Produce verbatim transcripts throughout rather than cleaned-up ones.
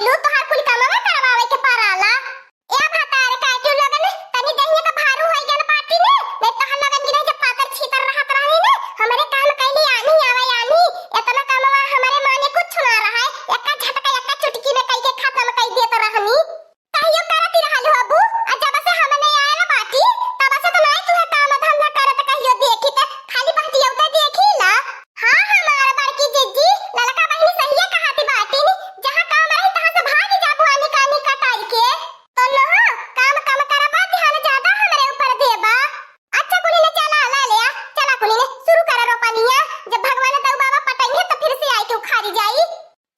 लू तोहार कुल कमवा करवावे के पराला। ए भतार काटी लोगन, तनी देहिया का भारू होई गल बाटी ने, नहीं तोहर लोगन की नहीं जब पातर छीतर रहत रहनी ने, हमरे काम कैली आनी आवे आनी, इतना कमवा हमरे माने कुछ ना रहा है, एक्का झटका एक्का चुटकी में कई के खत्म कई देत रहनी। कहियो करती रहल हो अबू, आ जब से हमने आयल बाटी, तब से तो नाई तुहे काम धंधा करत कहियो देखी त, खाली बहतियौते देखी ला। हाँ, हमार बड़की जिज्जी, ललका बहिनी सहिए कहत बाटी नी, जहाँ काम रही तहाँ से भाग जाबू आनी कानी कटाई के। तो लो, काम कम करबा, ध्यान ज्यादा हमरे ऊपर देबा। अच्छा कुली ने चला, ला ले आ, चला कुली ने शुरू कर रोपनिया, जब भगवान दऊ बाबा पटइहे तो फिर से आई के उखाड़ी जाई।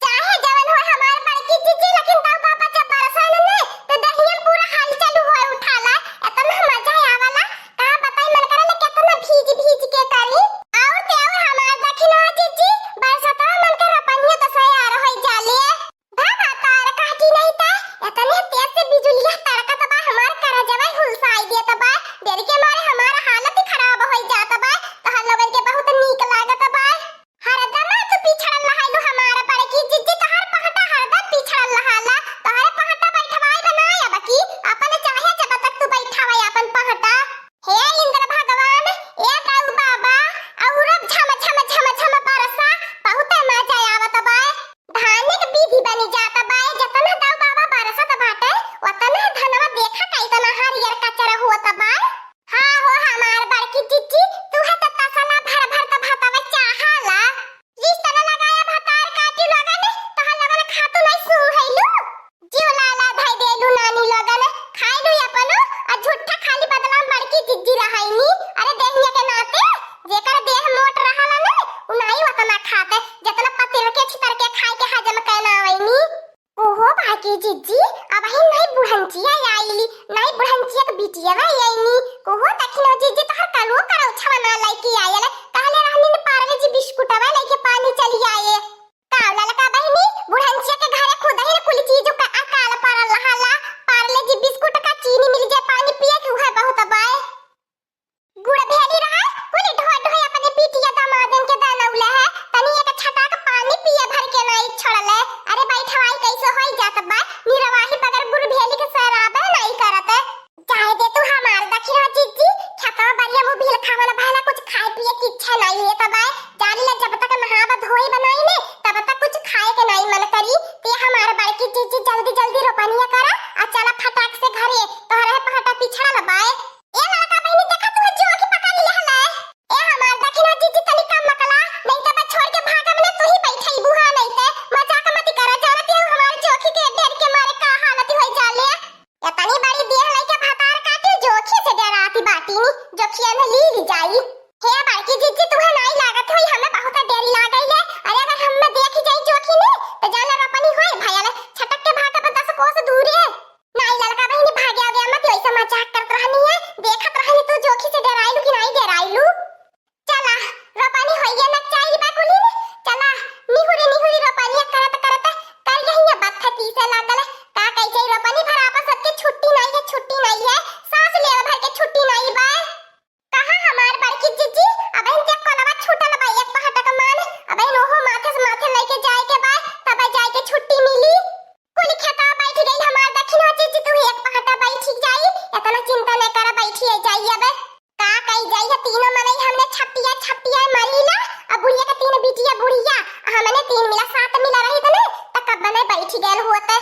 चाहे जवन हो हमार बड़की जिज्जी, लेकिन दऊ बाबा जब बरसन ने तो दहियन पूरा हलचल हुए उठाला, इतना मजा आवाला, का बताई मन करे ले कितना भीज भीज के करी। और ते और हमार दखिनो जिज्जी, बरसतवा मन के रोपनिया तो सयार होई जाले। भतार काटी नहीं ता, इतने तेज से बिजुलिया तड़कत बा, हमार करजवा हुलसाई देत बा, डर के मारे हमार हालत खराब होई जात बा, तोहर लोगन के बहुत नीक लागत बा। हरदम तू पिछड़ल रहाइलू हमार बड़की जिज्जी, तोहर पहटा हरदम पिछड़ल रहाला, तोहरे पहटा बैठवाई बनाए अब की, अपन चाहे जब तक तू बैठावे अपन पहटा। हे इंद्र भगवान, ए गौ बाबा, और अब झम झम झम झम बरसा, बहुत मजा आवत बा। धाने के विधि बनी जात बा, जतना दऊ बाबा बरसत बाटे, ओतना धनवा देखा कइतना हरियर कचर होत बा। हाँ हो हमार बड़की जिज्जी, तू है त तसला भर भर त भतवा चाहाला। रिश्ता न लगाया भतार काटी लोगन, तोहर लोगन खातू नहीं सुहैलू। जीव लाला धई देलू नानी लोगन, खाइलू अपनो, आ झूठा खाली बदला में बड़की जिज्जी रहैनी। अरे देहिया के नाते, जेकर देह मोट रहला ने, उ नाई ओतना खाते, जतना पतिर के छितर के खाए के हजम कैना आवैनी। ओहो बाकी जिज्जी, अबहिन नाई बुढ़ंचिया आइली, नाई बुढ़ंचिया के बिटिया आइनी। ओहो दखिनो जिज्जी, तोहर कलुओ करौछवा ना लइके आयल, कहले रहनी ने पार्ले जी बिस्कुटवा लइके पानी चली आए। का ललका बहिनी, बुढ़ंचिया के घरे खुदही न कुल चीज का अकाल पड़ल रहाला। पार्ले जी बिस्कुट का चीनी मिल जाए पानी पिए के उहे बहुत बाय। गुड़ भेली रहा, कुल ढोए ढोए अपने बिटिया दामादन के दनौले है। तनी एक छटाक पानी पिए भर के नाई छोड़ले। अरे बैठवाई कैसे होई जात बा, निरवाही बगर गुड़ भेली के सराबे नाई करत। जाए दे तू हमार दखिनो जिज्जी, खेतवा बरिया मुँह भील खावन भला कुछ खाए पिए की इच्छा नाई है तब आए। जानी ले जब तक नहाब धोई बनाई ने, तब तक कुछ खाए के नाई मन करी। ते हमार बड़की जिज्जी जल्दी जल्दी रोपनिया करा, आ चला फटाक से घरे, तोहरे पहटा पिछड़ल बाए। ए ललका बहिनी देखा तू जोखी पकड़ लिया हले। ए हमार दखिनो जिज्जी तनी कम मकला, नहीं तब छोड़ के भागब ने तू ही बैठई बुहा नहीं ते। मजाक मत करा, जानत है हमार जोखी के डर के मारे का हालत होई जाले। इतनी बड़ी देह लइके भतार काटी, जोखी से डराती बाटी नी, जोखिया में ली ली जाई। हे बड़की जिज्जी, तुहे नाई लागत होई, हमें बहुत डर लागई ले। अरे अगर हमें देख जाई जोखी में, तो जान रोपनी होई भयल, छटक के भागब दस कोस दूरे। नाई ललका बहिनी भागे आगे मत, ऐसा मजाक करत रहनी है, देखत रहनी तू जोखी से डराइलू कि नाई डराइलू। चला, रोपनी होइए न चाहिए बा कुली ने। चला, निहुरी निहुरी रोपनिया करत करत कर यही बत्थे पीसे लागल। का कही जाई रोपनी भर आपस सबके छुट्टी नहीं है, छुट्टी नहीं है। सांस लेवे भर के छुट्टी नहीं बा। कहाँ हमार बड़की जिज्जी, अब इनके कोलवा छूटल बा, एक पहटा के मान, अब इन ओहो माथे से माथे लेके जाए के बा, तब जाए के छुट्टी मिली। कुल खेता बैठ गई हमार दखिनो जिज्जी, तू एक पहटा बैठ जाई, इतना चिंता न कर, बैठी जाई अब। का कही जाई है, तीनों मनई हमने छपिया छपिया मरीला, अब बुढ़िया के तीन बिटिया बुढ़िया, हमने तीन मिला सात मिला रही तने, त कब ने बैठ गैल होते।